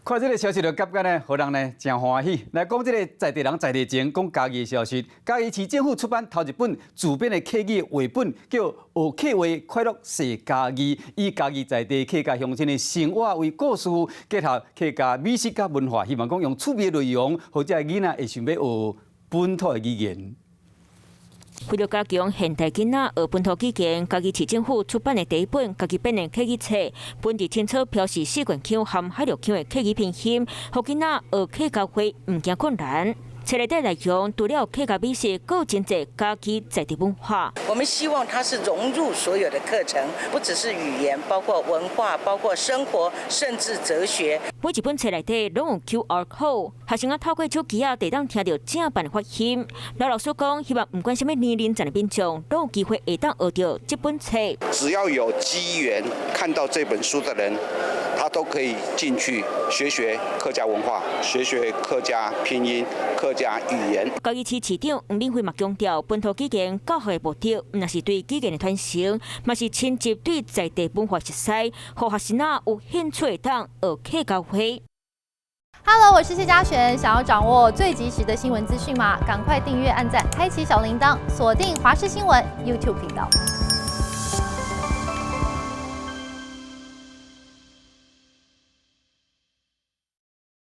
看這个消息就感覺呢，予人呢誠歡喜。來講這个在地人在地情，講嘉義的消息。嘉義市政府出版頭一本自編的客語繪本，叫《學客話快樂踅嘉義》，以嘉義在地客家鄉親的生活為故事，結合客家美食佮文化，希望講用趣味的內容，予這个囡仔會想欲學本土的語言。為著加強現代囡仔學本土語言，嘉義市政府出版的第一本家己編的客語冊，文字清楚標示四縣腔和海陸腔的客語拼音，予囡仔學客家話毋驚困難。冊內底內容除了客家美食，閣有真濟嘉義在地文化。我們希望它是融入所有的課程，不只是語言，包括文化，包括生活，甚至哲學。每一本冊內底攏有 QR code，學生仔透過手機仔就會當聽著正版的發音。劉老師講，希望毋管啥物年齡層的民眾，攏有機會會當學著這本冊。只要有機緣看到這本書的人，他都可以進去學學客家文化，學學客家拼音、客家語言。嘉義市市長黃敏惠嘛強調，本土語言教學的目的，毋但是對語言的傳承，嘛是深入對在地文化熟悉，予學生仔有興趣會當學客家話。 Hello，我是謝嘉璇，想要掌握最及時的新聞資訊嗎？趕快訂閱、按讚、開啟小鈴鐺，鎖定華視新聞 YouTube 頻道。